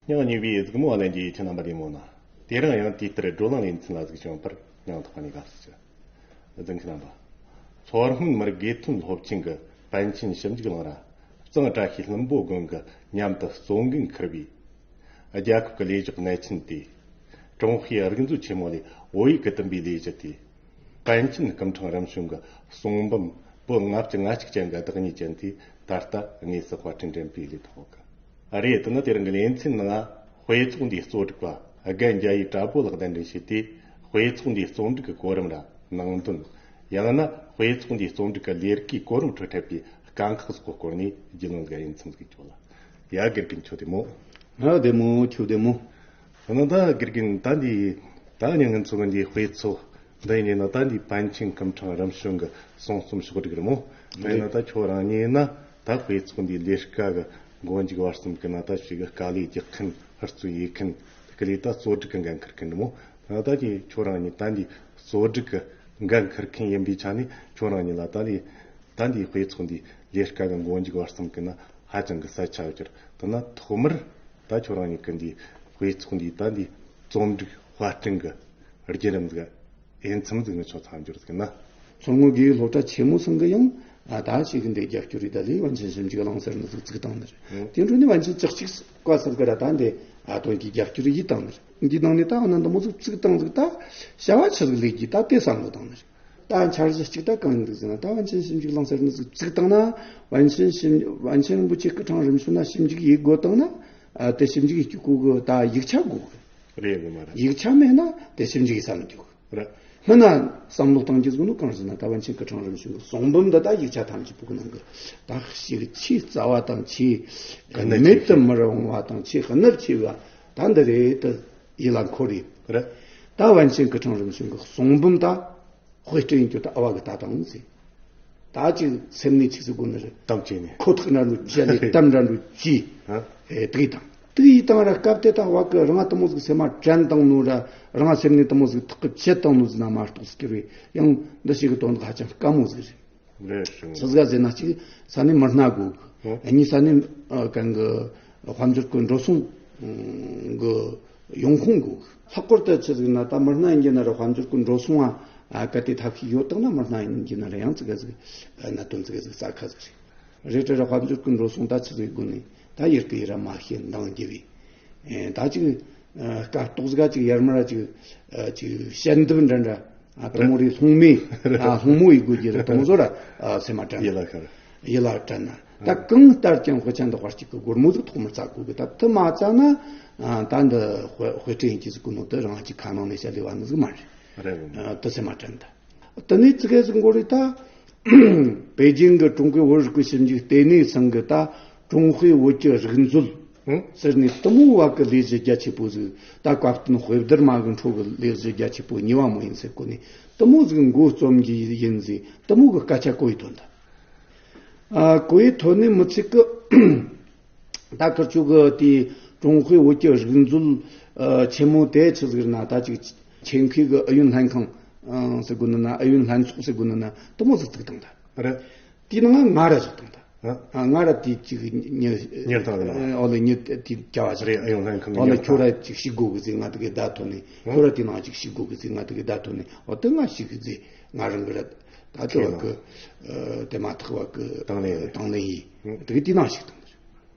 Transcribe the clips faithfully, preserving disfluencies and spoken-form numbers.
སྙིང་ཉེ་བའི་གཟིགས་མོ་བ་ལྷན་རྒྱས་ཁྱེད་རྣམ་པ་བདེ་མོ་ན། དེ་རིང་ཡང་དུས་ལྟར་བགྲོ་གླེང་ལེ་ཚན་ལ་གཟིགས་བྱུང་བར་སྙིང་ཐག་པ་ནས་དགའ་བསུ་ཞུ། གཟིགས་མཁན་རྣམ་པ། མཚོ་སྔོན་མི་རིགས་དགེ་ཐོན་སློབ་ཆེན་གྱི་པཎ་ཆེན་ཞིབ་འཇུག་གླིང་ར་གཙང་བཀྲ་ཤིས་ལྷུན་པོ་དགོན་གྱི་མཉམ་དུ་གཙོ་འགན་འཁུར་བའི་རྒྱལ་ཁབ་ཀྱི་ལས་ཞོགས་གནས་ཆེན་དེ། ཀྲུང་ཧྭའི་རིག་མཛོད་ཆེན་མོ་ལས་བོད་ཡིག་གི་བསྟན་པའི་ལས་གཞི་དེ། པཎ་ཆེན་སྐུ་ཕྲེང་རིམ་བྱོན་གྱི་གསུང་འབུམ་པོད་ལྔ་བཅུ་ང་གཅིག་ཅན་གྱི་བདག་ཉིད་ཅན་དེ་ད་ལྟ་དངོས་སུ་དཔར་སྐྲུན་འགྲེམས་སྤེལ་ལས་ཐོག་གི་རེད། དེ་ནི་དེ་རིང་གི་ལེ་ཚན་ནང་དཔེ་ཚོགས་འདིའི་གཙོ་སྒྲིག་པ་རྒན་རྒྱ་ཡེ་བཀྲ་བྷོ་ལགས་གདན་འདྲེན་བྱས་ཏེ། དཔེ་ཚོགས་འདིའི་རྩོམ་སྒྲིག་གི་གོ་རིམ་ར་ནང་དོན། ཡང་ན་དཔེ་ཚོགས་འདིའི་རྩོམ་སྒྲིག་གི་ལས་ཀའི་གོ་རིམ་ཁྲོད་འཕྲད་པའི་དཀའ་ཁག་སོགས་ཀྱི་སྐོར་ནས་རྒྱུས་ལོན་དགའ་ཡིན་ཚིམ་ཟིག་ཆོག་ལ། ཡ་དགེ་རྒན་ཁྱོད་བདེ་མོ། ང་བདེ་མོ་ཁྱོད་བདེ་མོ། ཡང་ན་ད་དགེ་རྒན་ད་འདི་ད་ཉིན་ང་ཚོ་གི་འདི་དཔེ་ཚོགས་འདི་ཡིན་ན་ད་འདི་པཎ་ཆེན་སྐུ་ཕྲེང་རིམ་བྱོན་གྱི་གསུང་རྩོམ་ཕྱོགས་སྒྲིག་རེད་མོ། དེ་ན་ད་ཁྱོད་རང་ཉིད་ན་ད་དཔེ་ཚོགས་འདི་ལས་ཀ་གི་མགོ་མཇུག་བར་གསུམ་གི་ན་ད་ཞིག་གི་དཀའ་ལས་རྒྱག་མཁན་ཧུར་བརྩོན་ཡེད་མཁན་དེ་ག་ལས་ད་གཙོ་སྒྲིག་གི་འགན་འཁུར་མཁན་རེད་མོ། ད་ད་ཀྱི་ཁྱོད་རང་ཉིད་ད་འདི་གཙོ་སྒྲིག་གི་འགན་འཁུར་མཁན་ཡིན་པའི་ཆ་ནས་ཁྱོད་རང་ཉིད་ལ་ད་འདི་ད་འདི་དཔེ་ཚོགས་འདི་ལས་ཀ་གི་མགོ་མཇུག་བར་གསུམ་གི་ན་ཧ་ཅང་གི་ས་ཆ་ཡོད་ཀྱི་རེད། ད་ན་ཐོག་མར་ད་ཁྱོད་རང་ཉིད་ཀྱི་འདི་དཔེ་ཚོགས་འདི་ད་འདི་རྩོམ་སྒྲིག་དཔར་སྐྲུན་གི་བརྒྱུད་རིམ་ཟིག་ཡིན་ཚུལ་ཟིག་ནི་ཆོ་ཚང་འགྱུར་ཟིག་ན། མཚོ་སྔོན་དགེ་ལས་སློབ་གྲྭ་ཆེན་མོ་ཚང་གི་ཡང་ཨ་ད་ཞིག་གི་འདི་རྒྱབ་སྐྱོར་རེད། ད་ལས་པཎ་ཆེན་ཞིབ་འཇུག་གླིང་ཟེར་ནི་ཟིག་བཙུགས་བཏང་ནི་རེད། ཨང་། དེ་འཕྲོ་ནས་པཎ་ཆེན་བཅུ་གཅིག་བཀའ་ཟེར་གི་ར་ད་འདི་ཨ་དོན་གྱི་རྒྱབ་སྐྱོར་ཡིད་བཏང་ནི་རེད། འདི་ནང་ནས་ད་ཨ་ན་འདི་མོ་ཟིག་བཙུགས་བཏང་ཟིག་ད་བྱ་བ་ཆི་ཟིག་ལས་རྒྱུ་ད་དེ་བསམ་བློ་བཏང་ནི་རེད། ད་འཆར་གཞི་གཅིག་ད་གང་ཡིན་འདུག་ཟེར་ན། ད་པཎ་ཆེན་ཞིབ་འཇུག་གླིང་ཟེར་ནི་ཟིག་བཙུགས་བཏང་ན། པཎ་ཆེན་ཞིབ་པཎ་ཆེན་རིན་པོ་ཆེ་སྐུ་ཕྲེང་རིམ་བྱོན་ན་ཞིབ་འཇུག་ཡེད་དགོས་བཏང་ན། ཨ་དེ་ཞིབ་འཇུག་ཡེད་རྒྱུ་གོ་གི་ད་ཡིག་ཆ་དགོས་གི་རེད་གི་མ་རེད། ཡིག་ཆ་མེད་ན་དེ་ཞིབ་འཇུག་ཡེད་ས་མི་འཇུག་རེད། སྔོན་ན་བསམ་བློ་བཏང་རྒྱུ་ཟིག་ནི་གང་ཟེར་ན། ད་པཎ་ཆེན་སྐུ་ཕྲེང་རིམ་བྱོན་གི་གསུང་འབུམ་འདི་ད་ཡིག་ཆ་ཐམས་ཅད་པོ་གི་ནང་གི་ད་ཞིག་ཆེས་རྩ་བ་དང་ཆེས་གནད་མེད་དུ་མི་རུང་བ་དང་ཆེས་གནད་ཆེ་བ་ད་འདི་རེད། དེ་ཡིད་ལ་འཁོར་རེད། རེད། ད་པཎ་ཆེན་སྐུ་ཕྲེང་རིམ་བྱོན་གི་གསུང་འབུམ་ད། དཔེ་སྐྲུན་གྱི་ད་ཨ་བ་གི་ད་དང་ཟེར། ད་ཅིག་སེམས་ནས་ཅིག་ཟེར་དགོས་ནི་རེད། གཏམ་བྱས་ནས། ཁོ་ཐག་འདྲ་འགྲོ་བྱས་ནས་གཏམ་འདྲ་འགྲོ་བྱས། ཨ། ཨེ་དེ་དང་དེ་ཡི་དང་ར་སྐབས་དེ་ད་བ་གི་རང་དེ་མོ་ཟིག་སེམས་མ་དྲན་བཏང་ནོ་ར་རང་སེམས་ནས་དེ་མོ་ཟིག་ཐག་གི་བཅད་བཏང་ནོ་ཟིག་ན་མ་གཏོགས་ཟིག་གི་རེད། ཡང་འདི་ཞིག་གི་དོན་དག་ཧ་ཅང་དཀའ་མོ་ཟིག་རེད། རེད་ཤིང་། ཆི་ཟིག་ཟེར་ན་གཅིག་ས་ནས་མི་སྣ་དགོས་གི། ཨ། གཉིས་ས་ནས་ཨ་གང་གི་དཔལ་འབྱོར་གི་འགྲོ་སོང་གི་ཡོང་ཁུངས་དགོས། ལྷག་པར་དུ་ཆི་ཟིག་ན་ད་མི་སྣ་ཡིན་གྱི་ན་ར་དཔལ་འབྱོར་གྱི་འགྲོ་སོང་ང་ཨ་གལ་ཏེ་ཐབས་ཤེས་ཡོད་དང་ན་མི་སྣ་ཡིན་གྱི་ན་ར་ཡང་ཙི་གེ་ཟིག་གནད་དོན་ཙི་གེ་ཟིག་རྩ་ཁ་ཟིག་རེད། རེད་དྲ་ར་དཔལ་འབྱོར་གྱི་འགྲོ་སོང་ད་ཆི་ཟིག་དགོས་ནི་ད་ཡུལ་གི་ཡི་ར་མ་ཤེས་འདང་རྒྱུ་བས། ད་ཅིག་སྐབས་ཏོག་ཟིག་ག་ཅིག་ཡར་མར་ར་ཅིག་ཅིག་ཞལ་འདེབས་འདྲ་འདྲ། ཨ་དེ་མོ་རེ་སློང་མོས་ཨ་སློང་མོ་ཡི་དགོས་ཀྱི་རེད། དེ་མོ་ཟོ་ར་ཨ་སེམས་མ་དྲན། ཡིད་ལ་ཤར། ཡིད་ལ་དྲན་ན་ད་གང་ལྟར་ཀྱང་དཔེ་ཆ་འདི་དཔར་གཅིག་གི་སྒོར་མོ་ཟིག་ཐོག་མར་བཙལ་དགོས་གི། ད་དེ་མ་བཙལ་ན་ཨ་ད་འདི་དཔེ་དཔེ་སྐྲུན་གྱི་ཟིག་གི་ནོ་དེ་རང་གི་ཁ་ནང་ནས་བཤད་ལེ་བ་ནི་ཟིག་མ་རེད། རེད། ཨ་དེ་སེམས་མ་དྲན་ད། དེ་ནས་ཙི་གེ་ཟིག་འགོར་རེ་ད། པེ་ཅིང་གི་ཀྲུང་ཧྭའི་བོད་རིག་པའི་ཞིབ་འཇུག་ལྟེ་གནས་ཚང་གི་ད་ཀྲུང་ཧྭའི་བོད་ཀྱི་རིག་མཛོད་ཨང་། ཟེར་ནས་དེ་མོ་བ་གི་ལས་གཞི་རྒྱ་ཆེ་པོ་ཟིག་ད་བཀའ་བསྟན་དཔེ་བསྡུར་མ་གི་འཕྲོ་གི་ལས་གཞི་རྒྱ་ཆེ་པོ་གཉིས་པ་མོ་ཡིན་ཟེར་གོ་ནས་དེ་མོ་ཟིག་འགོ་རྩོམ་གྱི་ཡིན་ཟེར་དེ་མོ་གི་སྐད་ཆ་གོ་ཡི་དོན་དུ། ཨ་གོ་ཡི་ཐོན་ནས་མི་ཚིག་གི་ད་ཁིར་ཆོ་གི་དེ་ཀྲུང་ཧྭའི་བོད་ཀྱི་རིག་མཛོད་ཨ་ཆེན་མོ་དེ་ཆི་ཟིག་ན་ད་ཅིག་ཆེད་མཁས་གི་ཨུ་ཡོན་ལྷན་ཁང་ཨང་ཟེར་གོ་ནི་ན་ཨུ་ཡོན་ལྷན་ཚོགས་ཟེར་གོ་ནི་ན་དེ་མོ་ཟིག་བཙུགས་བཏང་ད། རེད། དེའི་ནང་ང་ར་བཞག་བཏང་ད། ཨ། ཨ་ང་ར་དེ་ཅིག་ཉི་ཉི་ཐག་ལ། ཨོ་ལེ་ཉི་དེ་བྱ་བ་ཞིག་རེད། ཨུ་ཡོན་ལྷན་ཁང་གི་ཨོ་ལེ་ཉི་ཁྱོད་ར་ཅིག་ཤི་དགོས་གི་ཟེར་ང་དེ་གི་བརྡ་ཐོན་ནས། ཨ། ཁྱོད་ར་དེ་ནང་ཅིག་ཤི་དགོས་གི་ཟེར་ང་དེ་གི་བརྡ་ཐོན་ནས། ཨོ་དེ་ང་ཤི་གི་ཟེར་ང་རང་གི་ར་ད་དེ་བ་གི་ཨ་དེ་མ་ཐག་བ་གི་དང་ལེན་ཡིན། དང་ལེན་ཡིན། ཨ། དེ་གི་དེ་ནང་ཞིག་བཏང་།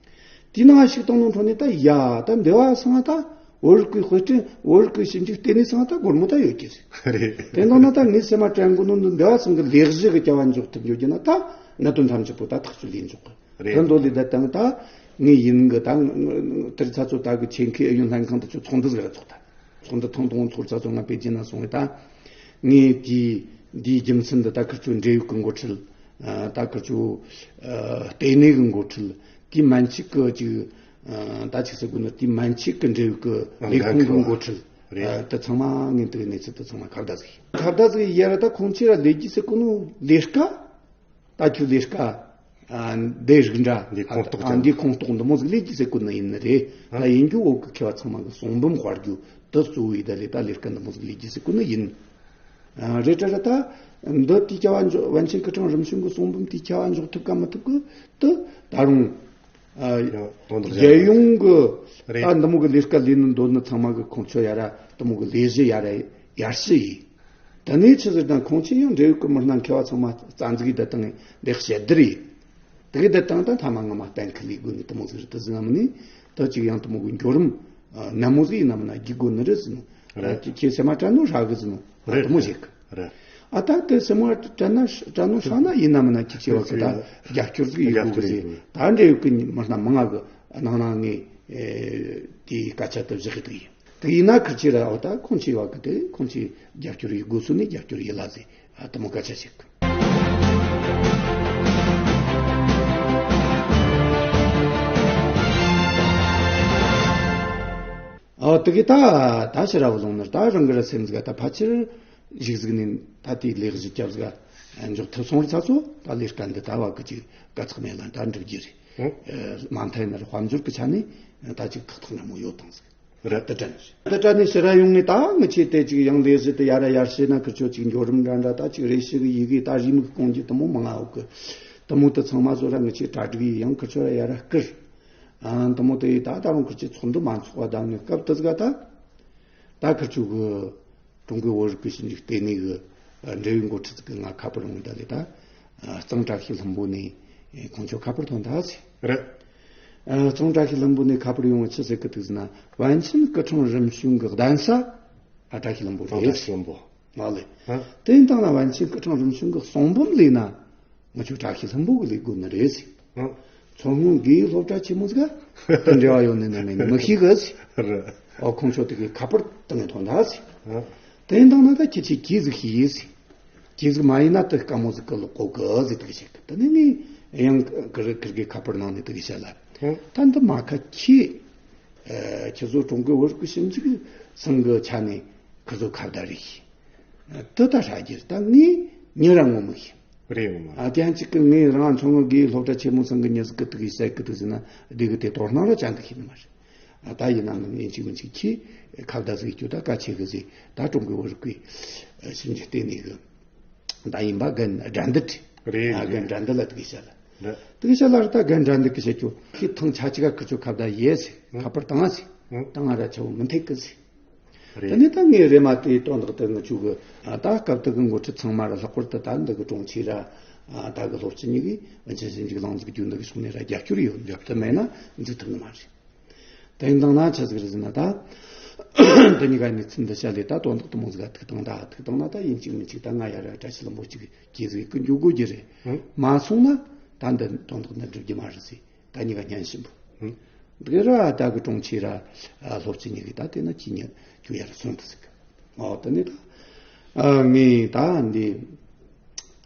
དེའི་ནང་ཞིག་བཏང་ནོ་འཕྲོ་ནས་ད་ཡ་ད་འདི་བ་སང་ད་བོད་རིག་པའི་དཔེ་སྐྲུན་བོད་རིག་པའི་ཞིབ་འཇུག་ལྟེ་གནས་སང་ད་སྒོར་མོ་ད་ཡོད་ཀྱི་རེད། རེད། དེ་འདྲ་ན་ད་ངས་སེམས་མ་དྲན་གོ་ནོ་འདི་འདི་བ་སང་གི་ལས་གཞི་གི་བྱ་བ་འཇོག་ཐུབ་འཇོག་རྒྱུ་ན་ད་གནད་དོན་ཐམས་ཅད་པོ་ད་ཐག་ཆོད་ལས་འཇོག་གི་རེད། ད་འདོད་ལས་ད་དང་ད་ངས་ཡིན་གི་ད་དེར་ཚ་ཚོད་ད་གི་ཆེད་མཁས་ཨུ་ཡོན་ལྷན་ཁང་དུ་ཚོགས་འདུ་ཟིག་ར་ཚོགས་ད། ཚོགས་འདུ་ཐེངས་དང་པོ་ཚོགས་ཚ་ཚོད་ང་པེ་ཅིན་ན་སོང་བས་ད། ངས་དེའི་འདིའི་རྒྱུ་མཚན་འདི་ད་ཁིར་ཆོ་འབྲེལ་ཡོད་ཀྱི་འགོ་ཁྲིད། ཨ་ད་ཁིར་ཆོ་ཨ་ལྟེ་གནས་ཀྱི་འགོ་ཁྲིད། དེའི་མན་ཆད་ཀྱི་ཅིག་ཨ་ད་ཅིག་ཟེར་དགོས་ན་དེའི་མན་ཆད་ཀྱི་འབྲེལ་ཡོད་ཀྱི་ལས་ཁུངས་ཀྱི་འགོ་ཁྲིད། རེད། ཨ་ད་ཚང་མ་ངས་དེ་གི་གནས་ཚུལ་དེ་ཚང་མ་ཁ་བརྡ་ཟིག་ཡིན། ཁ་བརྡ་ཟིག་ཡིན་ཡ་ར་ད་ཁོང་ཚོས་ར་ལས་རྒྱུ་ཟེར་གོ་ནོ་ལས་ཀ་ད་ཁྱོད་ལས་ཀ་ཨ་འདི་རིགས་འདྲ། འདི་ཁོངས་གཏོགས་ཨ་ཅན། འདི་ཁོངས་གཏོགས་འདི་མོ་ཟིག་ལས་རྒྱུ་ཟེར་གོ་ནི་ཡིན་ནི་རེད། ཨ། ད་ཡིན་རྒྱུ་འོག་གི་མཁས་པ་ཚང་མ་གི་གསུང་འབུམ་དཔར་རྒྱུ་དེ་གཙོ་བོ་ཡིན་ད་ལས་ད་ལས་ཀ་འདི་མོ་ཟིག་ལས་རྒྱུ་ཟེར་གོ་ནི་ཡིན། ཨ་རེད་དྲ་ར་ད་འདི་དེའི་བྱ་བ་འཇོག་པཎ་ཆེན་སྐུ་ཕྲེང་རིམ་བྱོན་གི་གསུང་འབུམ་དེའི་བྱ་བ་འཇོག་ཐུབ་ག་མི་ཐུབ་གི་དེ་ད་རུང་ཨ་ཡང་དོན་དག་གཞན་རྒྱལ་ཡོངས་གི་ རེད། ད་འདི་མོ་གི་ལས་ཀ་ལས་ནི་འདོད་ནི་ཚང་མ་གི་ཁོང་ཚོ་ཡ་ར་འདི་མོ་གི་ལས་གཞི་ཡ་ར་ཡར་ཞུ་ཡིན། ད་ནས་ཆི་ཟེར་དང་ཁོང་ཚོས་ཡང་འབྲེལ་ཡོད་ཀྱི་མི་སྣ་མཁས་པ་ཚང་མ་རྩ་འཛུགས་ཡིན་ད་དང་འདེགས་བྱེད་བསྡུར་ཡིན། དེ་གི་དེ་དང་ད་ཐ་མ་ང་མ་གཏན་འཁེལ་ལས་དགོས་ནི་དེ་མོ་ཟིག་རེད། དེ་ཟིན་ན་མིན་ནི་ད་ཅིག་ཡང་དེ་མོ་གི་འགྱུར་རིམ་ནན་མོ་ཟིག་ཡིན་ན་མིན་ན་རྒྱུག་དགོས་ནི་རེད་ཟིན་ནོ། རེད། ཁྱེད་སེམས་མ་དྲན་ནོ་ཧྲ་གི་ཟིན་ནོ། རེད། དེ་མོ་བྱེད་གི། རེད། ཨ་ད་དེ་སེམས་མ་དྲན་ན་དྲན་ནོ་ཧྲ་ན་ཡིན་ན་མིན་ན་ཁྱེད་ཆེ་བ་གི་ད་རྒྱབ་སྐྱོར་ཟིག་ཡོད་དགོས་གི་ཟིན། ད་འབྲེལ་ཡོད་ཀྱི་མི་སྣ་མང་ང་གི་ནང་ན་ངས་དེའི་སྐད་ཆ་དེ་བཞག་གི་འདུག་ཡིན། དེ་ཡིན་ན་ཁིར་ཆེ་ར་འོ་ད་ཁོང་ཆེ་བ་གི་དེ་ཁོང་ཆེ་རྒྱབ་སྐྱོར་ཡོད་དགོས་སུ་ནས་རྒྱབ་སྐྱོར་ཡིན་ལ་ཟེ། ཨ་དེ་མོ་སྐད་ཆ་ཞིག་ཨ་དེ་གི་ད་ད་ཕྱི་ར་བུ་ལོང་ནར་ད་རང་གི་ར་སེམས་ཟིག་ད་ཕལ་ཆེར་ཞིག་ཟིག་ནས་ད་དེའི་ལས་གཞི་སྐྱབས་ཟིག་འཇོག་ཐུབ་སོང་ར་ཚ་ཚོ་ད་ལས་ཀ་འདི་ད་བ་གི་ཅིག་དཀའ་ཚེགས་མེད་ལ་ད་འགྲུབ་རྒྱུ་རེད། ཨ་མ་མཐའ་ཡིན་ན་ར་དཔལ་འབྱོར་གི་ཆ་ནས་ད་ཅིག་ཁག་ཐེག་ནན་མོ་ཡོད་དང་ཟིག་རེད། དེ་དྲན་ཞིག་དེ་དྲན་ནས་ཕྱིར་ར་ཡོང་ངས་ད་ངི་ཆེ་དེ་ཅིག་ཡང་ལས་གཞི་དེ་ཡ་ར་ཡར་བྱས་ན་ཁི་ཆོ་ཅིག་འགྱོ་རིམ་འདྲ་འདྲ་ད་ཅིག་རེ་ཞིག་ཡི་གེ་ད་རེའུ་མིག་གོང་གི་དེ་མོ་མང་ང་འོག་གི་དེ་མོ་དེ་ཚང་མ་བཟོ་ར་ངི་ཆེ་གྲ་སྒྲིག་ཡི་ཡང་ཁི་ཆོ་ར་ཡ་ར་བསྐུར། ཨ་དེ་མོ་དེ་ཡི་ད་ད་རུང་ཁི་ཆེ་ཚོགས་འདུ་མ་འཚོགས་པ་ད་ངི་སྐབས་དེ་ཟིག་ད་ད་ཁི་ཆོ་གི་ཀྲུང་གོའི་བོད་རིག་པའི་ཞིབ་འཇུག་ལྟེ་གནས་གི་འབྲེལ་ཡོད་འགོ་ཁྲིད་ཅིག་གི་ང་ཁ་པར་ཡོང་ད་ལས་ད་གཙང་བཀྲ་ཤིས་ལྷུན་པོ་ནས་ཁོང་ཚོ་ཁ་པར་ཐོན་ད་ཟེ། རེད། ཨ་གཙང་བཀྲ་ཤིས་ལྷུན་པོ་ནས་ཁ་པར་ཡོང་བ་ཆི་ཟེར་གི་འདུག་ཟེར་ན། པཎ་ཆེན་སྐུ་ཕྲེང་རིམ་བྱོན་གི་གདན་ས་ཨ་བཀྲ་ཤིས་ལྷུན་པོ་རེད། བཀྲ་ཤིས་ལྷུན་པོ། ང་ལས། ཨ་དེ་ཡིན་དང་ན་པཎ་ཆེན་སྐུ་ཕྲེང་རིམ་བྱོན་གི་གསུང་འབུམ་ལས་ན་ང་ཆོ་བཀྲ་ཤིས་ལྷུན་པོ་གི་ལས་དགོས་ནི་རེད་ཟེར། ཨ་མཚོ་སྔོན་དགེ་ལུགས་སློབ་གྲྭ་ཆེན་མོ་ཟིག་ག་དེ་འབྲེལ་བ་ཡོད་ནི་ན་མེད་ནི་མི་ཤེས་གི་ཟེར། རེད། ཨོ་ཁོང་ཚོ་དེ་གི་ཁ་པར་བཏང་ནས་ཐོན་ད་ཟེར། ཨ་དེ་ཡིན་དང་ན་ད་ཁྱེད་ཆོས་གི་ཟིག་ཤེས་ཡིན་ཟེར། ཁྱེད་ཟིག་མ་ཡིན་ན་དེ་དཀའ་མོ་ཟིག་གི་ལོག་གོ་གི་ཟིག་དེ་གི་བཤད་གི། དེ་ནས་ངས་ཡང་ཁིར་ཁིར་གི་ཁ་པར་ནང་ནས་དེ་གི་བཤད་ལ། ཨ་ད་འདི་མ་ཁ་ཁྱེད་ཨ་ཁྱེད་ཚོ་ཀྲུང་གོའི་བོད་རིག་པའི་ཞིབ་འཇུག་ཚང་གི་ཆ་ནས་ཁིར་ཚོ་ཁ་བརྡ་རེད་ཤི། དེ་ད་ཧྲ་རྒྱུ་རེད། ད་ངས་ཉིན་ར་ངོ་མི་ཤེས། རེད་ཡོང་མ། ཨ་དེ་ཡང་གཅིག་གི་ངས་རང་མཚོ་སྔོན་དགེ་སློབ་གྲྭ་ཆེན་མོ་ཚང་གི་མྱི་ཟིག་གི་དེ་གི་བཤད་གི་དེ་ཟིན་ན་དེ་གི་དེ་དོ་སྣང་ར་ཅང་གི་ཤེས་ནི་མ་རེད། ཨ་ད་ཡིན་ན་མིན་ཡིན་གཅིག་མིན་གཅིག་ཁྱེད་ཁ་བརྡ་ཟིག་རྒྱུ་ད་གལ་ཆེ་གི་ཟིག་ད་ཀྲུང་གོའི་བོད་རིག་པའི་ཞིབ་འཇུག་ལྟེ་གནས་གི་ད་ཡིན་པ་རྒན་དགྲ་འདུལ་རེད། རེད། ཨ་རྒན་དགྲ་འདུལ་ལ་དེ་གི་བཤད་ལ། རེད། དེ་གི་བཤད་ལ་ར་ད་རྒན་དགྲ་འདུལ་གི་བཤད་རྒྱུ་ཁྱེད་ཐང་ཆ་གཅིག་ག་ཁི་ཆོ་ཁ་བརྡ་ཡས་ཟིག་ཨ་ཁ་པར་བཏང་ཟིག་ཨ་ད་ང་ར་ཆ་བོ་མི་འཐད་གི་ཟིག་རེད། དེ་ནས་ད་ངས་རེམ་མ་དེའི་དོན་དག་དེ་ངི་ཆོ་གི་ཨ་ད་སྐབས་དེ་གི་འགོ་ཁྲིད་ཚང་མ་ར་ལྷག་པར་དུ་ད་འདི་གི་དྲུང་ཆེ་ར་ཨ་ད་གི་སློབ་སྤྱི་གཉིས་གིས་པཎ་ཆེན་ཞིབ་འཇུག་གླིང་ཟིག་རྒྱུ་འདི་གི་ཕྱོགས་ནས་ར་རྒྱབ་སྐྱོར་ཡོད། རྒྱབ་སྐྱོར་མེད་ན་འཛུགས་ཐུབ་ནི་མ་རེད། དེ་ཡིན་དང་ན་ཆི་ཟིག་རེད་ཟེར་ན་ད་འདི་གཉིས་ཀ་གནས་ཚུལ་འདི་བཤད་ལས་ད་དོན་དག་དེ་མོ་ཟིག་ག་ཐུག་བཏང་ད་ཐུག་བཏང་ན་ད་ཡིན་གཅིག་མིན་གཅིག་ད་ང་ཡ་ར་བཀྲ་ཤིས་ལྷུན་པོ་གཅིག་གི་ཟིག་གི་འགྱོ་དགོས་རྒྱུ་རེད། ཨང་། མ་སོང་ན་ད་འདི་དོན་དག་འདི་འགྲུབ་རྒྱུ་མ་རེད་ཟེར། ད་གཉིས་ཀ་སྙན་ཞུ་འབུལ། ཨང་། འདི་ར་ད་གི་དྲུང་ཆེ་ར་ཨ་སློབ་སྤྱི་གཉིས་ཀྱིས་ད་དེ་ན་ཁྱེད་གཉིས་ཁྱོད་ཡར་སོང་དུ་ཟིག་ཨོ་དེ་ནས་ད་ཨ་ངས་ད་འདི་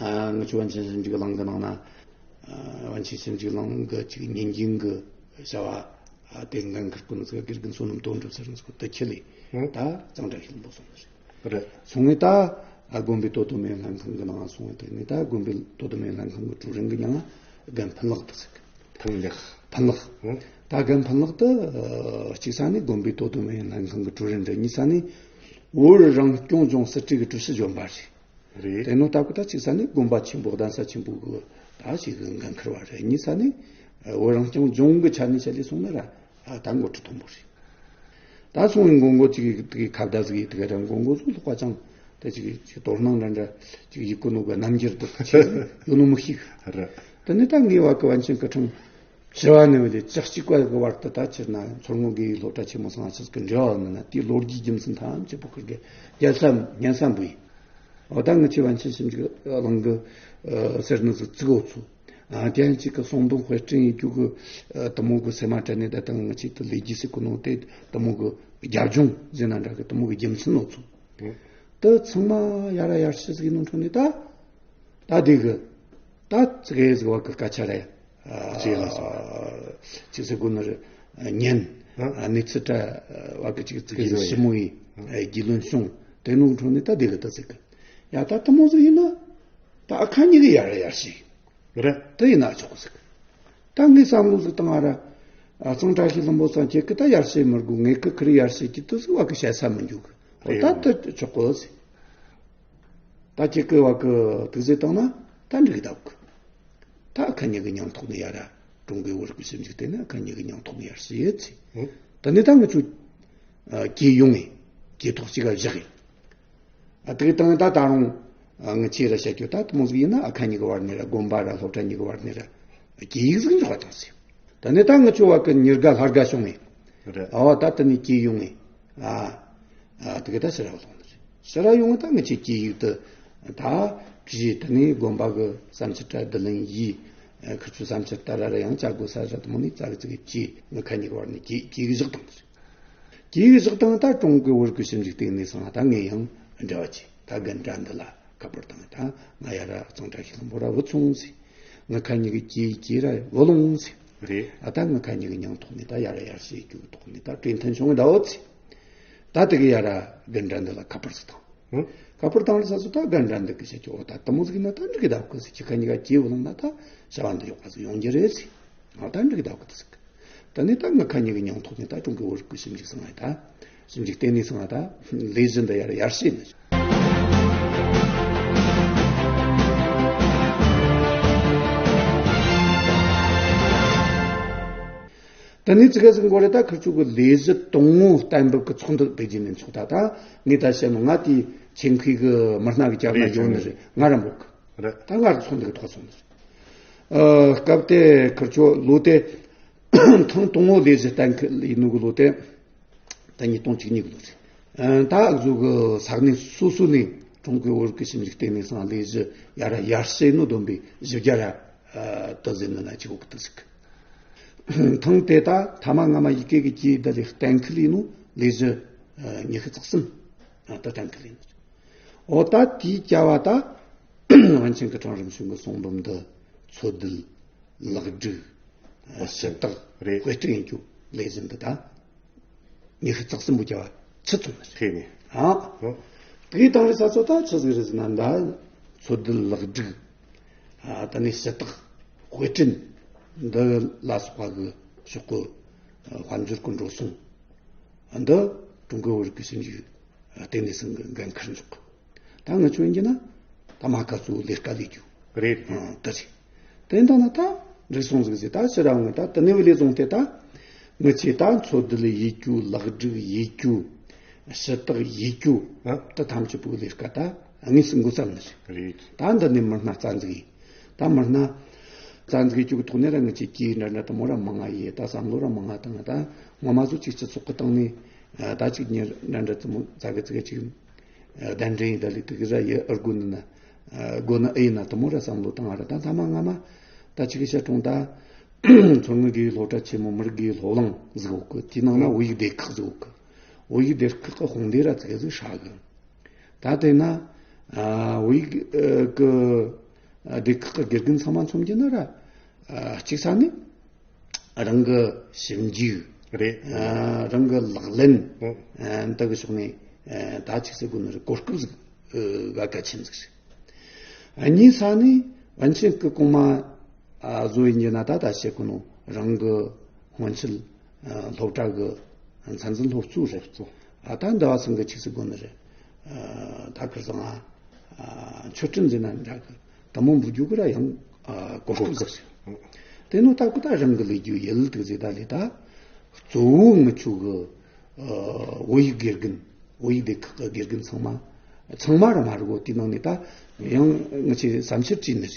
ཨ་ང་ཆོ་པཎ་ཆེན་ཞིབ་འཇུག་གླིང་གི་ནང་ན་ཨ་པཎ་ཆེན་ཞིབ་འཇུག་གླིང་གི་ཅིག་ཉིན་རྒྱུན་གི་བྱ་བ་ཨ་དེ་འགན་འཁུར་གོ་ནི་ཟིག་དགེ་རྒན་བསོད་ནམས་དོན་གྲུབ་ཟེར་ནི་ཟིག་དེ་ཁྱེད་ལས་ཨང་། ད་གཙང་སྦྲ་ཤེས་ལྷུན་པོ་སོང་ཟིག་རེད། སོང་ངས་ད་ཨ་དགོན་པའི་དོ་དམ་ལྷན་ཁང་གི་ནང་སོང་ངས་དེ་ནས་ད་དགོན་པའི་དོ་དམ་ལྷན་ཁང་གི་ཀྲུའུ་རེན་གི་མྱིང་ང་རྒན་ཕུན་ལེགས་དེ་ཟེར་གི། ཕུན་ལེགས། ཕུན་ལེགས། ཨང་། ད་རྒན་ཕུན་ལེགས་དེ་ཨ་གཅིག་ས་ནས་དགོན་པའི་དོ་དམ་ལྷན་ཁང་གི་ཀྲུའུ་རེན་རེད། གཉིས་ས་ནས་བོད་རང་སྐྱོང་ལྗོངས་སྲིད་གྲོས་ཀྱི་ཀྲུའུ་ཞི་གཞོན་པ་རེད། རེད། དེ་ནོ་ད་གི་ད་གཅིག་ས་ནས་དགོན་པ་ཆེན་པོ་གདན་ས་ཆེན་པོ་གི་ད་ཞིག་གི་འགན་འཁུར་བ་རེད། གཉིས་ས་ནས་བོད་རང་སྐྱོང་ལྗོངས་གི་ཆ་ནས་བཤད་ལས་སོང་ན་ར་ད་འགོ་ཁྲིད་མཐོན་པོ་རེད། ད་སོང་བའི་མགོ་མགོ་ཅིག་གི་ཁ་བརྡ་ཟིག་ཡིན་དེ་ག་ར་མགོ་མགོ་ཚོ་ལྷག་པ་ཅང་དེ་ཅིག་ཅིག་དོ་སྣང་འདྲ་འདྲ་ཅིག་ཡིད་གོ་ནོ་གི་རྣམ་འགྱུར་དུ་ཆེ་ཡོད་ནོ་མི་ཤེས་གི། རེད། དེ་ནས་ད་ངའི་བ་གི་པཎ་ཆེན་སྐུ་ཕྲེང་བཞི་བ་ནས་བ་ལས་བཅུ་གཅིག་པ་གི་བར་དུ་ད་ཕྱིར་ན་མཚོ་སྔོན་དགེ་ལུགས་སློབ་གྲྭ་ཆེན་མོ་ཚང་ང་ཆི་ཟིག་གི་འབྲེལ་བ་མིན་ན་དེའི་ལོ་རྒྱུས་རྒྱུ་མཚན་ཐམས་ཅད་པོ་གི་རྒྱལ་ས་སྙན་ས་འབུལ་ཡིན། འོ་ད་ངི་ཆོ་པཎ་ཆེན་ཞིབ་འཇུག་གླིང་གི་ཟེར་ནི་ཟིག་བཙུགས་འོ་ཚུགས། ཨ་དེ་ཡང་གཅིག་གི་གསུང་འབུམ་དཔེ་སྐྲུན་ཡེད་རྒྱུ་གི་ཨ་དེ་མོ་གི་སེམས་མ་དྲན་ནས་ད་ལྟ་ང་ཅིག་ཏུ་ལས་རྒྱུ་ཟེར་གོ་ནོ་དེ་དེ་མོ་གི་རྒྱབ་ལྗོངས་ཟེར་ན་འདྲ་གི་དེ་མོ་གི་རྒྱུ་མཚན་ནོ་ཚོ། དེ་ཚང་མ་ཡར་ཡར་ཤི་ཟིག་ནང་འཁྲུངས་ནས་ད་ད་དེ་གི་ད་ཙི་གེ་ཟིག་བ་གི་སྐད་ཆ་རེད། ཨ་ཅིག་ལ་སོ། ཅིག་ཟེར་གོ་ནོ་རེད། ཉན། ཨ་གནས་ཚུལ་འདྲ་བ་གི་ཅིག་ཙི་གེ་ཞིབ་མོ་ཡིན། རྒྱུས་ལོན་བྱུང་། དེ་ནང་འཁྲུངས་ནས་ད་དེ་གི་ད་ཟིག་གི་ཡ་ད་དེ་མོ་ཟིག་ཡིན་ན། ད་ཨ་ཁ་གཉིས་ཀྱི་ཡར་ཡར་ཞིག་རེད། དེ་ཡིན་ན་ཆོག་གི་ཟིག་ད་ངས་བསམ་བློ་ཟིག་བཏང་ང་ར། ཨ་གཙང་བཀྲ་ཤིས་ལྷུན་པོ་ཚང་ཁྱེད་ཀྱི་ད་ཡར་ཞིག་མི་དགོས། ངས་ཀི་ཁི་རི་ཡར་ཞིག་གི་དུ་ཟིག་བ་གི་བཤད་ས་མི་འཇུག་གི་འོ་ད་དེ་ཆོག་གི་ཟིག་ད་ཁྱེད་ཀྱི་བ་གི་དུག་ཟིག་བཏང་ན་ད་འགྲིག་གི་ད་གི་ད་ཨ་ཁ་གཉིས་ཀྱི་མྱིང་ཐོག་ནས་ཡར་ར། ཀྲུང་གོའི་བོད་རིག་པའི་ཞིབ་འཇུག་ལྟེ་གནས་ཨ་ཁ་གཉིས་ཀྱི་མྱིང་ཐོག་ནས་ཡར་ཞིག་ཡོད་ཟིག་དེ་ནས་ད་ང་ཚོ་ཨ་གྱེས་ཡོང་ངས་གྱེས་ཐོག་གཅིག་ག་བཞག་ཡིན། ཨ་དེ་གི་སྟེང་ད་ད་རུང་ཨ་ང་ཚོས་ར་བཤད་རྒྱུ་ད་དེ་མོ་ཟིག་ཡིན་ན། ཨ་ཁ་གཉིས་ཀྱི་བར་ནས་ར་དགོན་པ་ར་སློབ་གྲྭ་གཉིས་ཀྱི་བར་ནས་ར་གྱེས་ཡིག་ཟིག་འཇོག་པ་དང་ཟེར། དེ་ནས་ད་ང་ཚོ་བ་གི་ཉིན་དགའ་ལྷ་དགའ་བྱུང་ངས། རེད། ཨ་བ་ད་དེ་ནས་གྱེས་ཡོང་ངས། ཨ་ཨ་དེ་གི་ད་ཕྱིར་ར་ལོག་ནི་རེད། ཕྱིར་ར་ཡོང་ངས་ད་ང་ཚོས་གྱེས་ཡིག་དེ་ད་བྲིས། དེ་ནས་དགོན་པ་གི་བསམ་འཆར་ར་བསྡུ་ལེན་ཡིས། ཨ་ཁུ་ཚོའི་བསམ་འཆར་ལྟར་ར་ཡང་བྱ་དགོས་ས་ར་དེ་མོ་ནས་ཙག་གི་ཙིག་གི་གྱེས། ང་ཁ་གཉིས་ཀྱི་བར་ནས་གྱེས་གྱེས་ཡིག་བཞག་བཏང་ནི་རེད། གྱེས་ཡིག་བཞག་བཏང་ད་ཀྲུང་གོའི་བོད་རིག་པའི་ཞིབ་འཇུག་ལྟེ་གནས་སང་ད་ངས་ཡང་འབྲེལ་བ་བྱས། ད་རྒན་དགྲ་འདུལ་ལ་ཁ་པར་བཏང་། ད་ང་ཡར་ར་གཙང་བཀྲ་ཤིས་ལྷུན་པོ་ར་བུད་སོང་ཟེར། ང་ཁ་གཉིས་ཀྱི་གྱེས་གྱེས་ར་བུད་ལོང་ཟེར། རེད། ཨ་ད་ང་ཁ་གཉིས་ཀྱི་མིང་ཐོག་ནས་ད་ཡར་ར་ཡར་ཞུ་རྒྱུ་གི་ཐོག་ནས་ད་གྲོས་མཐུན་བྱུང་ངས་ད་འོ་ཟེར། ད་དེ་གི་ཡར་ར་རྒན་དགྲ་འདུལ་ལ་ཁ་པར་ཟིག་བཏང་། ཨང་། ཁ་པར་བཏང་རེ་ས་སོ་ད་རྒན་དགྲ་འདུལ་གི་བཤད་རྒྱུ། འོ་ད་དེ་མོ་ཟིག་ཡིན་ན་ད་འགྲིག་གི་ད་གི་ཟེར། ཁྱེད་ཁ་གཉིས་ཀ་གྱེས་བུད་ལོང་ན་ད་བྱ་བ་འདི་ཡག་པ་ཟིག་ཡོང་རྒྱུ་རེད་ཟེར། ཨ་ད་འགྲིག་གི་ད་གི་ད་ཟེར་གི། དེ་ནས་ད་ང་ཁ་གཉིས་ཀྱི་མིང་ཐོག་ནས་ད་ཀྲུང་གོའི་བོད་རིག་པའི་ཞིབ་འཇུག་སང་ང་ད་ཞིབ་འཇུག་ལྟེ་གནས་སང་ང་ད་ལས་གཞི་འདི་ཡར་ཡར་ཞུས་ནི། དེ་ནས་ཙི་ག་ཟིག་འགོར་རེ་ད་ཁུ་ཚོ་གི་ལས་གཞི་དང་པོ་གཏན་འབེབས་ཀྱི་ཚོགས་འདུ་པེ་ཅིན་ནས་འཚོགས། ད་ད་ངས་ད་བཤད་ནོ་ང་དེའི་ཆེད་མཁས་གི་མི་སྣ་གི་རྒྱབ་ན་ཡོད་ནི་རེད། ང་ར་འབོད་གི། རེད། ད་ང་ར་ཚོགས་འདུ་གི་ཐོག་སོང་ནི་རེད། ཨ་སྐབས་དེ་ཁུ་ཚོ་ལོ་དེ་ཐེངས་དང་པོ་ལས་གཞི་གཏན་འཁེལ་ཡིན་ནོ་གི་ལོ་དེ། ད་ཉིས་སྟོང་བཅུ་གཉིས་གི་ལོ་རེད། ཨ་ད་འུ་ཚོ་གི་ས་གནས་སོ་སོ་ནས་ཀྲུང་གོའི་བོད་རིག་པའི་ཞིབ་འཇུག་ལྟེ་གནས་སང་ལས་གཞི་ཡར་ར་ཡར་ཞུས་ནོ་བསྡོམས་པས་བཞི་བརྒྱ་ར་ཨ་དུ་ཟིན་ནི་ན་ཅིག་འོག་ཏུ་ཟིག་ཐེངས་དེ་ད་ཐ་མ་སྔ་མ་ཡི་གེ་གི་གྱེས་ད་ལས་གཏན་འཁེལ་ཡིན་ནོ་ལས་གཞི་ཨ་ཉི་ཤུ་རྩ་གསུམ་ཨ་ད་གཏན་འཁེལ་ཡིན་ནོ། འོ་ད་དེའི་རྒྱབ་བ་ད་པཎ་ཆེན་སྐུ་ཕྲེང་རིམ་བྱོན་གི་གསུང་འབུམ་འདི་འཚོལ་བསྡུ་ལེགས་སྒྲིག་ཞུ་དག་རེད། དཔེ་སྐྲུན་ཡིན་རྒྱུ་ལས་གཞི་འདི་ད་ཉི་ཤུ་རྩ་གསུམ་པོ་རྒྱབ་བ་ཆུད་སོང་ནི་རེད། ཨ་ཨོ། དེའི་དང་རེ་ས་ཚོ་ད་ཆི་ཟིག་རེད་ཟེར་ན་ད་འཚོལ་བསྡུ་ལེགས་སྒྲིག་ཨ་ད་ནི་ཞུ་དག་དཔེ་སྐྲུན་འདི་ལ་སོགས་པ་གི་ཕྱོགས་གི་དཔལ་འབྱོར་གི་འགྲོ་སོང་འདི་ཀྲུང་གོའི་བོད་རིག་པའི་ཞིབ་འཇུག་ལྟེ་གནས་སང་གི་འགན་ཁུར་འཇོག་གི། ད་ང་ཚོ་ཡིན་གྱི་ན་ད་མ་ཁ་ཚོ་ལས་ཀ་ལས་རྒྱུ་རེད། ཨ་ད་རེད། དེ་འདྲ་ན་ད་འགྲིག་སོང་ཟིག་ཟེར། ད་ཕྱིར་ར་འོང་ད་དེ་ནས་བུད་ལས་བཟུང་སྟེ་ད་ང་ཚོས་ད་འཚོལ་བསྡུ་ཡེད་རྒྱུ་ལེགས་སྒྲིག་ཡེད་རྒྱུ་ཞུ་དག་ཡེད་རྒྱུ་ཨ་ད་ཐམས་ཅད་པོའི་ལས་ཀ་ད་དངོས་སུ་འགོ་བརྩམས་ནི་རེད། རེད། ད་འདི་ནས་མི་སྣ་རྩ་འཛུགས་ཡིན། ད་མི་སྣ་རྩ་འཛུགས་ཡེད་རྒྱུ་གི་ཐོག་ནས་ར་ང་ཚོས་གྱེས་འདྲ་འདྲ་དེ་མོ་ར་མང་ང་ཡེད། ད་བསམ་བློ་ར་མང་ང་བཏང་། ད་ངོ་མ་བཟོ་ཅིག་སྤྱི་ཚོགས་གི་སྟེང་ནས་ད་ཅིག་ཉེ་འདྲ་འདྲ་དེ་མོ་ཙག་གི་ཙིག་གི་ཅིག་གདན་འདྲེན་ཡེད་ད་ལས་དེ་གི་ར་ཡེད་ཨེ་དགོས་ནི་ན། ཨ་དགོས་ནི་ཨེ་ཡིན་ན་དེ་མོ་ར་བསམ་བློ་བཏང་ང་ར། ད་མཐའ་མ་སྔ་མ་ད་ཅིག་གི་བཤད་གྲོང་ད་མཚོ་སྔོན་དགེ་ལུགས་སློབ་གྲྭ་ཆེན་མོ་མི་རིགས་དགེ་ལུགས་སློབ་གླིང་ཟིག་ཡོད་གི། དེའི་ནང་ན་བོད་ཡིག་སྡེ་ཁག་ཟིག་ཡོད་གི། བོད་ཡིག་སྡེ་ཁག་གི་དཔུང་སྡེ་ར་ཙི་གེ་ཟིག་ཧྲ་གི། ད་དེ་ན་ཨ་བོད་ཡིག་ཨ་གི་ཨ་སྡེ་ཁག་གི་དགེ་རྒན་ཚང་མ་མཚོན་རྒྱུ་ན་ར་ཨ་གཅིག་ས་ནས་རང་གི་ཞིབ་འཇུག་རེད། ཨ་རང་གི་ལག་ལེན་ཨ་འདི་གི་ཕྱོགས་ནས་ཨ་ད་ཅིག་ཟེར་དགོས་ནི་རེད། གོ་སྐབས་ཟིག་ཨ་གལ་ཆེན་ཟིག་རེད། ཨ་གཉིས་ས་ནས་པཎ་ཆེན་སྐུ་གོང་མ་ཨ་བཟོ་ཡིན་གྱི་ན་ད་ད་བཤད་གོ་ནོ་རང་གི་སྔོན་ཆད་ཨ་སློབ་གྲྭ་གི་མཚན་འཛིན་སློབ་གཙོ་རེད། སློབ་གཙོ། ཨ་ད་འདི་བ་སང་གི་ཆི་ཟེར་དགོས་ནི་རེད། ཨ་ད་ཁིར་ཚང་ཨ་མཆོད་སྤྲིན་ཟེར་ན་འདྲ་གི། དེ་མོ་འབུལ་རྒྱུ་གི་ར་ཡང་ཨ་གོ་སྐབས་ཟིག་རེད། དེ་ནོ་ད་ཁོ་ད་རང་གི་ལས་རྒྱུ་ཡིན་དུ་ཟེར། ད་ལས་ད་གཙོ་བོ་ངི་ཆོ་གི་ཨ་བོད་ཡིག་དགེ་རྒན་བོད་ཡིག་སྡེ་ཁག་གི་དགེ་རྒན་ཚང་མ་ཚང་མ་ར་མ་རེད་གོ། དེའི་ནང་ནས་ད་ཡང་ང་ཚོས་བསམ་འཆར་བྲིས་ནི་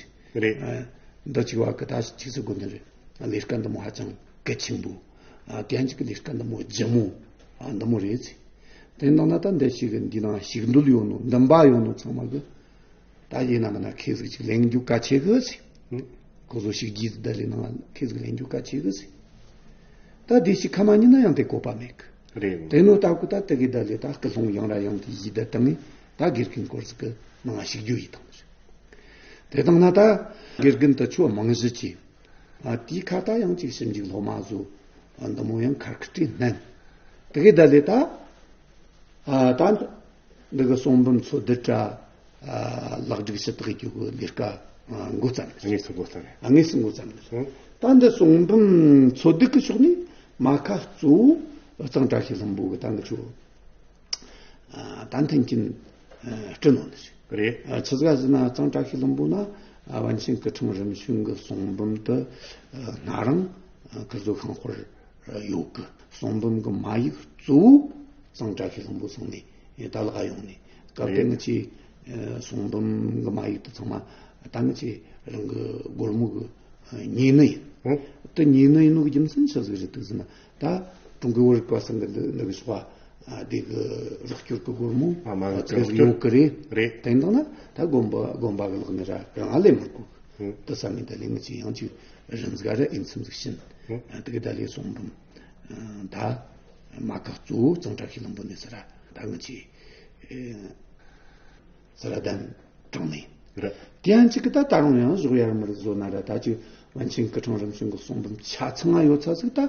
རེད། རེད། ཨ་འདི་ཅིག་བ་གི་ད་ཅིག་ཟེར་དགོས་ནི་རེད། ལས་ཀ་འདི་མོ་ཧ་ཅང་གལ་ཆེན་པོ། ཨ་དེ་ཡང་ཅིག་གི་ལས་ཀ་འདི་མོ་ལྗིད་མོ་ཨ་འདི་མོ་རེད་ཟེར། དེ་འདང་ན་ད་འདི་ཞིག་གི་འདི་ནང་ཞིག་འདུལ་ཡོད་ནོ་འདུན་པ་ཡོད་ནོ་ཚང་མ་གི་ད་ཡིན་ན་མིན་ན་ཁེ་ཟིག་ཅིག་ལེན་རྒྱུ་གལ་ཆེ་གི་ཟེར། ཁོ་ཚོ་ཞིག་རྒྱུས་ད་ལས་ནང་ཁེ་ཟིག་ལེན་རྒྱུ་གལ་ཆེ་གི་ཟེར། ད་དེ་ཞིག་ཁ་མ་ཉིན་ན་ཡང་དེ་བཀོད་པ་མེད་གི། རེད། དེ་ནོ་ད་ཁོ་ད་དེ་གི་ད་ལས་ད་སྐུལ་སློང་ཡང་ར་ཡང་དེ་ཡིད་ད་བཏང་ནས་ད་དགེ་རྒན་སྐོར་ཟིག་གི་ནང་ཞིག་རྒྱུ་ཡིད་བཏང་ནི་རེད། དེ་དང་ན་ད་དགེ་རྒན་དུ་ཆོ་རྨང་གཞི་ཆེ། ཨ་དེའི་ཁ་ད་ཡང་ཅིག་ཞིབ་འཇུག་སློབ་མ་བཟོ། ཨ་འདི་མོ་ཡང་ཁར་ཁ་ཁྲིད་སྣན། དེ་གི་ད་ལས་ད་ཨ་ད་འདི་གི་གསུང་འབུམ་འཚོལ་བསྡུ་དྲ་ཨ་ལེགས་སྒྲིག་ཞུ་དག་རྒྱུ་གི་ལས་ཀ་ཨ་འགོ་བརྩམས། དངོས་སུ་འགོ་བརྩམས་རེད། ཨ་དངོས་སུ་འགོ་བརྩམས་ནི་རེད། ད་འདི་གསུང་འབུམ་འཚོལ་བསྡུ་གི་ཕྱོགས་ནས་མ་ཁ་གཙོ་བོ་གཙང་བཀྲ་ཤིས་ལྷུན་པོ་གི་ད་འདི་ཆོ། ཨ་ད་མཐུན་རྐྱེན་ཨ་བསྐྲུན་ནོ་ནི་རེད། རེད། ཨ་ཆི་ཟིག་ཟེར་ན་གཙང་བཀྲ་ཤིས་ལྷུན་པོ་ན་ཨ་པཎ་ཆེན་སྐུ་ཕྲེང་རིམ་བྱོན་གི་གསུང་འབུམ་དུ་ཨ་སྔ་རང་ཨ་ཁིར་ཚོ་ཤིང་དཔར་ ཡོད་གི། གསུང་འབུམ་གི་མ་ཡིག་གཙོ་བོ་གཙང་བཀྲ་ཤིས་ལྷུན་པོ་ཚང་ནས་ད་ལག་ཡོང་ནས། སྐབས་དེ་ངི་ཆོའི་གསུང་འབུམ་གི་མ་ཡིག་དེ་ཚང་མ་ད་ངི་ཆོའི་རང་གི་སྒོར་མོ་གི་ཉེ་ནི་ཡིན། དེ་ཉེ་ནི་ཡིན་ནོ་གི་རྒྱུ་མཚན་ཆི་ཟིག་རེད་འདུག་ཟེར་ན། ད་ཀྲུང་གོའི་བོད་རིག་པ་ཚང་གི་འདི་གི་ཕྱོགས་པ་དེ་གི་རོགས་སྐྱོར་གི་སྒོར་མོ་ཨ་མ་ཙི་གེ་ཟིག་ཡོད་གི་རེད། རེད། དེ་ཡིན་དང་ན་ད་དགོན་པ་དགོན་པ་གི་ལག་ནས་ར་རང་ཨ་ལས་མི་དགོས། དེ་ས་ནས་ད་ལས་ངི་ཆོས་ཡང་ཅིག་རིམ་ཟིག་ར་ཨིན་ཚིམ་ཟིག་ཕྱིན། དེ་གི་ད་ལས་གསུང་འབུམ་ད་མ་ཁག་གཙོ་བོ་གཙང་བཀྲ་ཤིས་ལྷུན་པོ་ནས་ཟེར་ར་ད་ངི་ཆོས་ཟེར་ར་གདན་དྲངས་ནས། རེད། དེ་ཡང་ཅིག་གི་ད་ད་རུང་ཡང་ཞོགས་ཡར་མར་བཟོ་ན་ར་ད་ཅིག་པཎ་ཆེན་སྐུ་ཕྲེང་རིམ་བྱོན་གི་གསུང་འབུམ་ཆ་ཚང་ང་ཡོད་ཚ་ཟིག་ད་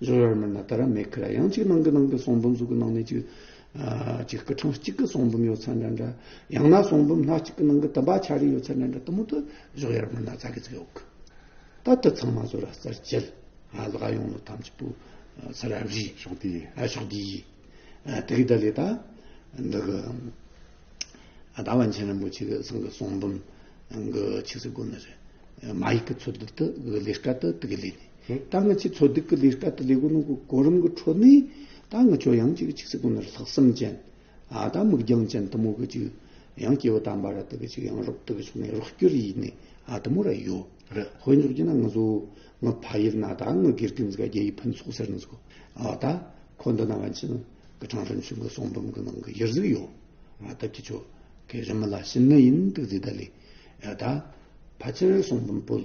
ཞོགས་ཡར་མར་ན་ད་ར་མེད་ཁི་ར། ཡང་ཅིག་ནང་གི་ནང་གི་གསུང་འབུམ་ཟིག་གི་ནང་ནས་ཅིག་ཨ་ཅིག་སྐུ་ཕྲེང་གཅིག་གི་གསུང་འབུམ་ཡོད་ཚ་འདྲ་འདྲ། ཡང་ན་གསུང་འབུམ་སྣ་གཅིག་གི་ནང་གི་དུམ་པ་ཆ་རེ་ཡོད་ཚ་འདྲ་འདྲ། དེ་མོ་དེ་ཞོགས་ཡར་མར་ན་ཙ་གི་ཙིག་ཡོད་གི། ད་དེ་ཚང་མ་ཟོ་ར་རྩར་བཅད་ཨ་ལག་ཡོང་ནོ་ཐམས་ཅད་པོ་ས་ར་བཞི་ཕྱོགས་བསྡུས་ཨ་ཕྱོགས་བསྡུས་ཡིན། ཨ་དེ་གི་ད་ལས་ད་འདི་གི་ཨ་ད་པཎ་ཆེན་རིན་པོ་ཆེ་གི་ཚང་གི་གསུང་འབུམ་གི་ཆི་ཟེར་དགོས་ནི་རེད། མ་ཡིག་གི་འཚོལ་བསྡུ་དེ་གི་ལས་ཀ་དེ་དེ་གི་ལས་ནི། ད་ངི་ཆོས་འཚོལ་བསྡུ་གི་ལས་ཀ་དེ་ལས་དགོས་ནོ་གི་གོ་རིམ་གི་ཁྲོད་ནས་ད་ངི་ཆོ་ཡང་ཅིག་ཆི་ཟེར་དགོས་ནི་རེད། ལྷག་བསམ་ཅན། ཨ་ད་མིག་རྒྱང་ཅན་དེ་མོ་གི་ཅིག་ཡང་སྐྱེས་བུ་དམ་པ་ར་དེ་གི་ཅིག་ཡང་རོགས་དེ་གི་ཕྱོགས་ནས་རོགས་སྐྱོར་ཡིན་ནི་ཨ་དེ་མོ་ར་ཡོད། རེད། དཔེ་འཇོག་རྒྱུ་ན་ང་ཚོ་ང་ཕ་ཡུལ་ན་ད་ང་དགེ་རྒན་ཟིག་རྒྱ་ཡིག་ཕུན་ཚོགས་ཟེར་ནི་ཟིག་ཨ་ད་ཁོ་འདི་ན་པཎ་ཆེན་སྐུ་ཕྲེང་རིམ་བྱོན་གི་གསུང་འབུམ་གི་ནང་གི་ཡུལ་ཟིག་ཡོད། ཨ་ད་ཁྱེད་ཆོ་ཁེ་རི་མི་ལ་ཤི་ནི་ཡིན་འདུག་ཟེར། ད་ལས་ཨ་ད་ཕལ་ཆེར་གསུང་འབུམ་པོད་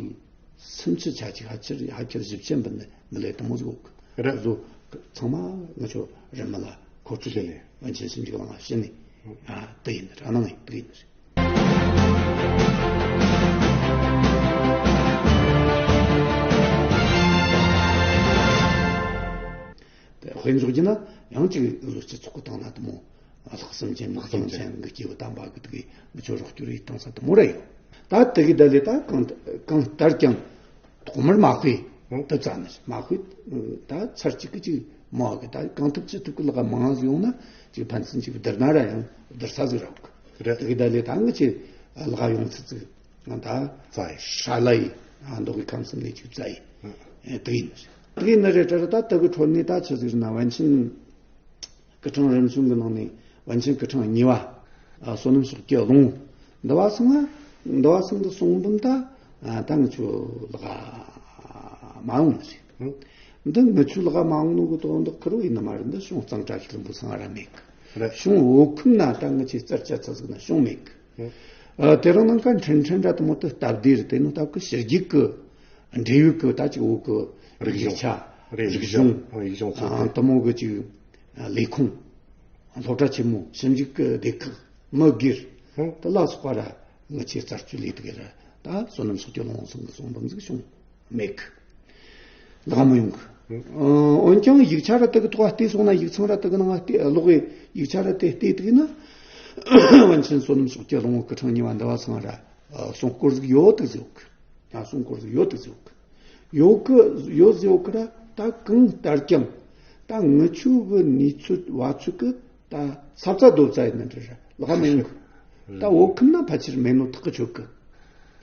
སུམ་ཅུ་ཆ་གཅིག་ཕལ་ཆེར་ཕལ་ཆེར་བཞི་བཅུ་འབུམ་ནི་མི་ལས་དེ་མོ་ཟིག་ཡོད་གི། རེད། བཟོ་ཚང་མ་ང་ཆོ་རི་མི་ལ་འཁོར་ཁྲིད་ལས་པཎ་ཆེན་སུམ་ཅུ་གི་ལང་ཤི་ནི་ཨ་དེ་ཡིན། ར་ནང་ཡིན་དེ་ཡིན། དཔེ་འཇོག་རྒྱུ་ན་ཡང་ཅིག་བཟོ་སྤྱི་ཚོགས་ཀྱི་སྟེང་ན་དེ་མོ་ལྷག་བསམ་ཅན་ལྷག་བསམ་ཅན་གྱི་སྐྱེས་བུ་དམ་པ་གི་དེ་གི་མི་ཆོ་རོགས་སྐྱོར་ཡིད་བཏང་ས་དེ་མོ་ར་ཡོད། ད་དེ་གི་ད་ལས་ད་གང་གང་ལྟར་ཀྱང་ཐོག་མར་མ་དཔེ་དེ་རྩ་ནས་མ་དཔེ་ད་ཚར་གཅིག་གི་ཅིག་མ་གི་ད་གང་ཐུབ་ཅི་ཐུབ་ཀྱི་ལག་མང་ཟིག་ཡོང་ན་ཅིག་ཕན་ཚུན་ཅིག་བསྡུར་ན་ར་ཡང་བསྡུར་ས་ཟིག་རག་གི། རེད། དེ་གི་ད་ལས་ད་ངི་ཆོས་ལག་ཡོང་ཚིག་ཚིག་ང་ད་རྩ་ཡི་ཧྲ་ལ་ཡི་ཨ་མདོ་གི་ཁམས་གསུམ་ནས་ཅིག་རྩ་ཡི་དེ་ཡིན། དེ་ཡིན་ན་རེད། ད་ར་ད་དེ་གི་ཁྲོད་ནས་ད་ཆི་ཟིག་ན་པཎ་ཆེན་སྐུ་ཕྲེང་རིམ་བྱོན་གྱི་ནང་ནས་པཎ་ཆེན་སྐུ་ཕྲེང་གཉིས་པ་ཨ་བསོད་ནམས་ཤོག་གི་ལུང་འདི་བ་ཚང་ང་འདི་བ་ཚང་གི་གསུང་འབུམ་ད་ཨ་ད་ངི་ཆོ་ལག་མ་ཡོང་ནི་རེད། འདི་ངི་ཆོ་ལག་མ་ཡོང་ནོ་གི་དོན་དག་ཁེ་རོ་ཡིན་ནི་མ་རེད། འདི་གཞུང་གཙང་བཀྲ་ཤིས་ལྷུན་པོ་ཚང་ར་མེད་གི། རེད། གཞུང་བོད་ཁམས་ན་ད་ངི་ཆོས་རྩར་བཅད་ཚ་ཟིག་ན་གཞུང་མེད་གི། ཨ་དེ་རིང་ནངས་ཀ་འཕྲིན་ཕྲན་འདྲ་དེ་མོ་དེ་སྟབས་བདེ་རེད། དེ་ནི་སྟབས་གི་ཕྱི་རྒྱལ་གི་འབྲེལ་ཡོད་གི་ད་ཅིག་བོད་གི་རིག་གཞུང་ཡིག་ཆ་རིག་གཞུང་ཨ་དེ་མོ་གི་ཅིག་ལས་ཁུངས་སློབ་གྲྭ་ཆེན་མོ་ཞིབ་འཇུག་གི་སྡེ་ཁག་མི་སྒེར་དེ་ལ་སོགས་པ་ར་ངི་ཆོས་རྩར་བཅད་ལས་དེ་གི་ར་ད་བསོད་ནམས་ཤོག་གི་ལུང་ཚང་གི་གསུང་འབུམ་ཟིག་བྱུང་མེད་གི། ལག་མི་ཡོང་གི། འོན་ཀྱང་ཡིག་ཆ་ར་དེ་གི་ཐོག་བལྟས་སོང་ན་ཡིག་ཚང་ར་དེ་གི་ནང་བལྟས་ཀློག་གི་ཡིག་ཆ་ར་དེ་བལྟས་དེ་གི་ན་པཎ་ཆེན་བསོད་ནམས་ཤོག་གི་ལུང་སྐུ་ཕྲེང་གཉིས་པ་འདི་བ་ཚང་ར་གསུང་སྐོར་ཟིག་ཡོད་དེ་ཟིག་ཡོད་གི། ཡང་གསུང་སྐོར་ཟིག་ཡོད་དེ་ཟིག་ཡོད་གི། ཡོད་གི་ཡོད་ཟིག་ཡོད་གི་ར་ད་གང་ལྟར་ཀྱང་ད་ངི་ཆོ་གི་གནས་ཚུལ་བ་ཚུལ་གི་ད་ས་ཚ་རྡོ་ཚ་ཡིན་ན་འདྲ་ར་ལག་མི་ཡོང་གི། ད་བོད་ཁམས་ན་ཕལ་ཆེར་མེད་ནོ་ཐག་གི་ཆོད་གི།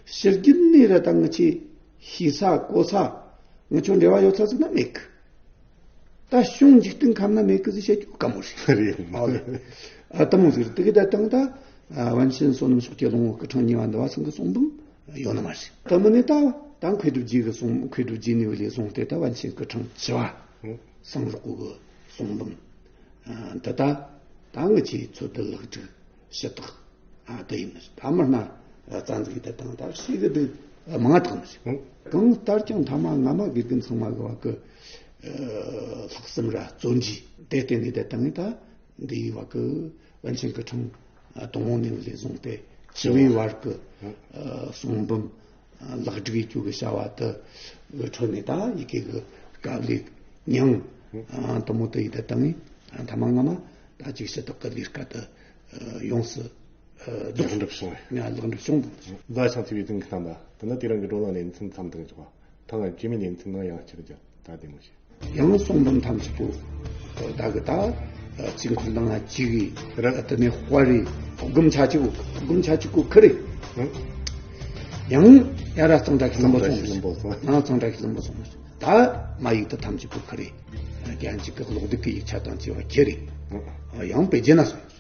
ཕྱི་རྒྱལ་ནས་ར་ད་ངི་ཆོས་ཤེས་ས་གོ་ས་ངི་ཆོ་འབྲེལ་བ་ཡོད་ས་ཟིག་ན་མེད་གི། ད་གཞུང་འཇིག་རྟེན་ཁམས་ན་མེད་གི་ཟིག་བཤད་རྒྱུ་དཀའ་མོ་རེད། རེད། ཨོ་ལེ། ཨ་དེ་མོ་ཟིག་རེད། དེ་གི་ད་དང་ད་ཨ་པཎ་ཆེན་བསོད་ནམས་ཤོག་གི་ལུང་སྐུ་ཕྲེང་གཉིས་པ་འདི་བ་ཚང་གི་གསུང་འབུམ་ཡོད་ནི་མ་རེད། ད་མི་ནི་ད་ད་མཁས་གྲུབ་རྗེ་གི་གསུང་མཁས་གྲུབ་རྗེ་ནས་བ་ལས་བཟུང་སྟེ་ད་པཎ་ཆེན་སྐུ་ཕྲེང་བཅུ་པ་གསང་སྒྲོག་གི་གསུང་འབུམ་ཨ་འདི་ད་ད་ངི་ཆོས་འཚོལ་བསྡུ་ལེགས་སྒྲིག་ཞུ་དག་ཨ་དེ་ཡིན། ད་མི་སྣ་རྩ་འཛུགས་དེ་དང་ད་ཤེས་གི་འདུག་མང་དག་ནི་ཞིག་གང་ལྟར་ཀྱང་ཐ་མ་སྔ་མ་དགེ་རྒན་ཚང་མ་གི་བ་གི་ལྷག་བསམ་ར་བརྩོན་འགྲུས་དེ་བརྟེན་ནས་དེ་དང་ད་འདིའི་བ་གི་པཎ་ཆེན་སྐུ་ཕྲེང་དང་པོ་ནས་ལས་བཟུང་སྟེ་བཅུ་བའི་བར་གི་གསུང་འབུམ་ལེགས་སྒྲིག་ཡེད་རྒྱུ་གི་བྱ་བ་དེ་གི་ཁྲོད་ནས་ད་ཡི་གེ་གི་དཀའ་ལས་མྱངས་དེ་མོ་དེ་ཡི་དེ་དང་ཐ་མ་སྔ་མ་ད་ཅིག་ཞུ་དག་གི་ལས་ཀ་དེ་ཡོངས་སུ། ལེགས་འགྲུབ་བྱུང་བས། ང་ལེགས་འགྲུབ་བྱུང་། ཟླ་བ་བྱང་ཆུབ་ཡིད་བརྟན་གྱི་རྣམ་པ་དེ་ནི་དེ་རིང་གི་བགྲོ་གླེང་ལེ་ཚན་མཚམས་འདིར་འཇོག་པ། ཐེངས་རྗེས་མའི་ལེ་ཚན་ནང་ཡང་ཕྱིར་འགྱུར། ད་བདེ་མོ་བྱོས། ཡང་གསུང་འབུམ་ཐམས་ཅད་པོ་ད་གི་ད་ཚིག་འཁོར་ལྡང་ང་གཅིག་གིས་རེད། དེ་ནས་དཔར་རེད། སྒོམ་ཆ་གཅིག་གོ་སྒོམ་ཆ་གཅིག་གོ་ཁི་རེད། ཡང་ ཡ་ར་གཙང་སྦྲ་ཤིང་ལྷུན་པོ་སོང་། ཨ་གཙང་སྦྲ་ཤིང་ལྷུན་པོ་སོང་། ད་མ་ཡིག་ད་ཐམས་ཅད་པོ་ཁ་རེ་རྒྱན་གཅིག་གི་གློག་རྡུལ་གི་ཡིག་ཆ་དང་བཅས་པ་ཁྱེར་རེ་ཡང་པེ་ཅིན་ན་སོང་།